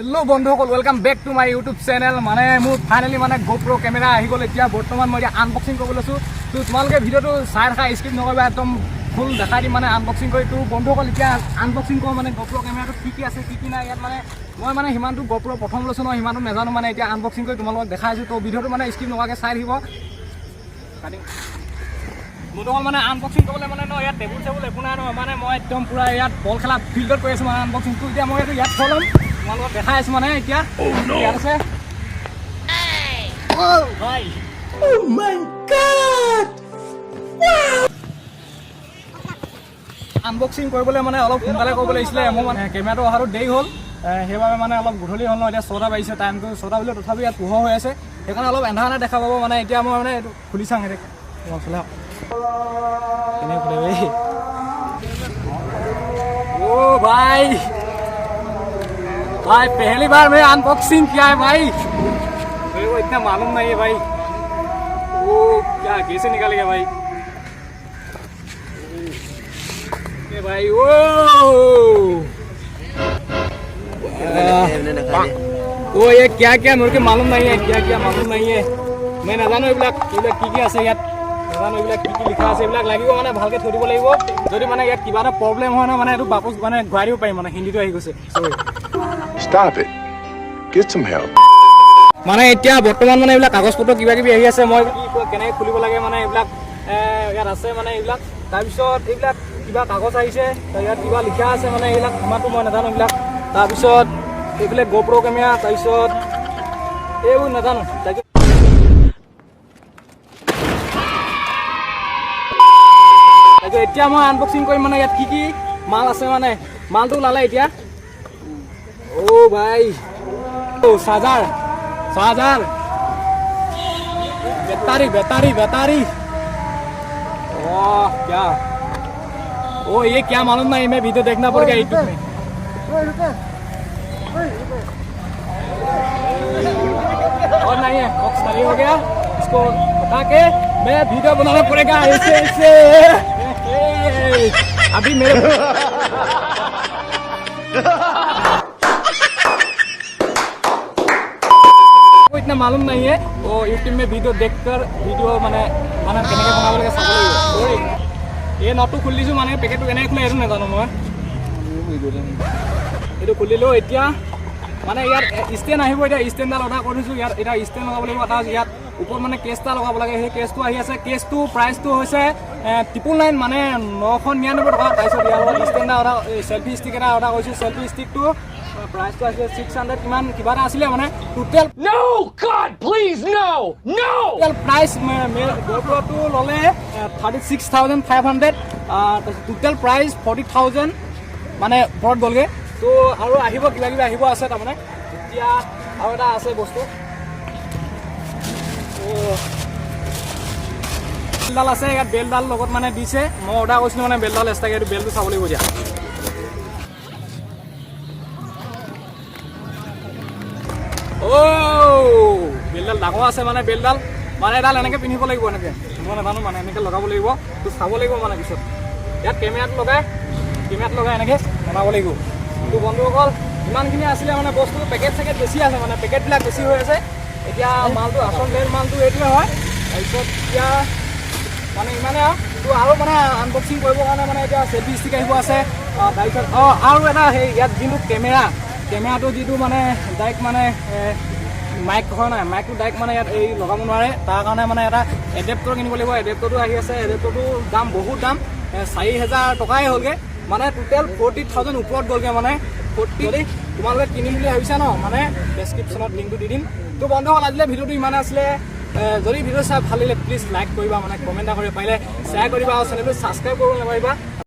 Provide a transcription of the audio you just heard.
Hello' বন্ধুসকল, welcome back to my YouTube channel. মানে মোৰ ফাইনেলি মানে গ'প্ৰ' কেমেৰা আহি গ'ল। এতিয়া বৰ্তমান মই এতিয়া আনবক্সিং কৰিব লৈছোঁ। তো তোমালোকে ভিডিঅ'টো চাই থাকা, স্কিপ নকৰিবা, একদম ফুল দেখাই দিম মানে আনবক্সিং কৰি। তো বন্ধুসকল, এতিয়া আনবক্সিং কৰোঁ মানে গ'প্ৰ' কেমেৰাটো কি কি আছে, কি কি নাই ইয়াত। মানে মই মানে সিমানটো গ'প্ৰ' প্ৰথম লৈছোঁ ন, সিমানটো নাজানো। মানে এতিয়া আনবক্সিং কৰি তোমালোকক দেখাই আছোঁ। তো ভিডিঅ'টো মানে স্কিপ নকৰাকৈ চাই থাকিব। বন্ধুসকল, মানে আনবক্সিং কৰিবলৈ মানে ন ইয়াত টেবুল চেবুল একো নাই ন। মানে মই একদম পূৰা ইয়াত বল খেলা ফিল্ডত কৰি আছোঁ মানে আনবক্সিংটো। এতিয়া মই এইটো ইয়াত থৈ ল'ম, তোমালোকক দেখাই আছোঁ। মানে এতিয়া ইয়াত আছে ভাই। Oh my God! Unboxing কৰিবলৈ মানে অলপ সোনকালে কৰিব লাগিছিলে। মোৰ মানে কেমেৰাটো অহাটো দেৰি হ'ল, সেইবাবে মানে অলপ গধূলি হ'ল ন। এতিয়া 6টা বাজিছে, টাইমটো 6টা বাজিলে, তথাপি ইয়াত পোহৰ হৈ আছে, সেইকাৰণে অলপ এন্ধাৰ এন্ধাৰ দেখা পাব। মানে এতিয়া মই মানে এইটো খুলি চাওঁ। এতিয়া চলে কেনেকৈ খোলে বে? ओ भाई, भाई, पहली बार मैं अनबॉक्सिंग किया है भाई। मेरे को इतना मालूम नहीं है भाई। वो क्या, कैसे निकालेगा भाई ये भाई? ओ, ओ, ये क्या क्या मेरे को मालूम नहीं है। क्या क्या मालूम नहीं है, মই নাজানো। এইবিলাক কি কি আছে ইয়াত নাজানো। এইবিলাক কি কি লিখা আছে, এইবিলাক লাগিব মানে ভালকে থৈ দিব লাগিব। যদি মানে ইয়াত কিবা এটা প্ৰব্লেম হয় ন, মানে এইটো বাপচ মানে ঘূৰাই দিব পাৰিম। মানে হিন্দীটো আহি গৈছে, চৰি। Stop it. Get some help. মানে এতিয়া বৰ্তমান মানে এইবিলাক কাগজ পত্ৰ কিবা কিবি আহি আছে। মই কি কয়, কেনেকৈ খুলিব লাগে, মানে এইবিলাক ইয়াত আছে মানে এইবিলাক। তাৰপিছত এইবিলাক কিবা কাগজ আহিছে, ইয়াত কিবা লিখা আছে, মানে এইবিলাক ইমানটো মই নাজানো এইবিলাক। তাৰপিছত এইফালে গ'প্ৰ' কেমেৰা, তাৰপিছত এইবোৰ নাজানো। তাৰপিছত এতিয়া মই আনবক্সিং কৰিম, মানে ইয়াত কি কি মাল আছে। মানে মালটো ওলালে এতিয়া। অ' ভাই, অ' charger, charger, battery, battery, battery. वाह, क्या ओ, ये क्या मालूम नहीं, मैं वीडियो देखना पड़ेगा यूट्यूब में। और नहीं है, बॉक्स खाली हो गया। इसको उठा के मैं वीडियो बनाना पड़ेगा ऐसे ऐसे। अभी मेरे को इतना मालूम नहीं है, वो यूट्यूब में वीडियो देखकर वीडियो মানে কেনেকৈ বনাব লাগে চাব লাগিব। চৰি, এই নটটো খুলি দিছোঁ। মানে পেকেটটো কেনেকৈ খোলে এইটো নাজানো মই। এইটো খুলিলোঁ। এতিয়া মানে ইয়াত ষ্টেণ্ড আহিব। এতিয়া ষ্টেণ্ডডাল অৰ্ডাৰ কৰি থৈছোঁ। ইয়াত এতিয়া ষ্টেণ্ড লগাব লাগিব এটা। ইয়াত ওপৰত মানে কেছ এটা লগাব লাগে, সেই কেছটো আহি আছে। কেছটো প্ৰাইচটো হৈছে 999, মানে 999 টকা। তাৰপিছত ইয়াৰ লগত ষ্টেণ্ড এটা অৰ্ডাৰ, চেল্ফি ষ্টিক এটা অৰ্ডাৰ কৰিছোঁ। চেল্ফি ষ্টিকটো প্ৰাইচটো আছিলে 600 কিমান কিবা এটা আছিলে। মানে total No! God, please, no! No! Total price গ'প্ৰ'টো ল'লে 36,500, total price 40,000 মানে ওপৰত গ'লগৈ। ত' আৰু আহিব, কিবা কিবি আহিব আছে তাৰমানে। এতিয়া আৰু এটা আছে বস্তু। ত' বেল্টডাল আছে ইয়াত, বেল্টডাল লগত মানে দিছে। মই অৰ্ডাৰ কৰিছিলোঁ মানে বেল্টডাল এক্সট্ৰাকৈ। এইটো বেল্টটো চাব লাগিব এতিয়া। অ' বেল্টডাল ডাঙৰ আছে। মানে বেল্টডাল মানে এডাল এনেকৈ পিন্ধিব লাগিব, এনেকৈ মই নাজানো, মানে এনেকৈ লগাব লাগিব। তো চাব লাগিব মানে পিছত ইয়াত কেমেৰাত লগাই এনেকৈ বনাব লাগিব। তো বন্ধুসকল, ইমানখিনি আছিলে মানে বস্তু। পেকেট চেকেট বেছি আছে, মানে পেকেটবিলাক বেছি হৈ আছে। এতিয়া মালটো আচল মেইন মালটো এইটোৱে হয়। তাৰপিছত এতিয়া মানে ইমানে আৰু। তো আৰু মানে আনবক্সিং কৰিবৰ কাৰণে মানে এতিয়া চেল্ফি ষ্টিক আহিব আছে। তাৰপিছত আৰু এটা সেই ইয়াত যোনটো কেমেৰা, কেমেৰাটো যিটো মানে ডাইৰেক্ট মানে মাইক হয় নাই, মাইকটো ডাইৰেক্ট মানে ইয়াত এই লগাব নোৱাৰে। তাৰ কাৰণে মানে এটা এডেপ্টৰ কিনিব লাগিব। এডেপ্টৰটো আহি আছে। এডেপ্টৰটোৰ দাম বহুত দাম, 4000 টকাই হ'লগৈ। মানে টোটেল 40,000 ওপৰত গ'লগৈ। মানে 40, যদি তোমালোকে কিনিম বুলি ভাবিছা ন, মানে ডেছক্ৰিপশ্যনত লিংকটো দি দিম। তো বন্ধুসকল, আজিলৈ ভিডিঅ'টো ইমানে আছিলে। যদি ভিডিঅ' চাই ভাল লাগিলে প্লিজ লাইক কৰিবা, মানে কমেণ্ট এটা কৰিব পাৰিলে শ্বেয়াৰ কৰিবা আৰু চেনেলটো ছাবস্ক্ৰাইব কৰিব নাপাৰিবা।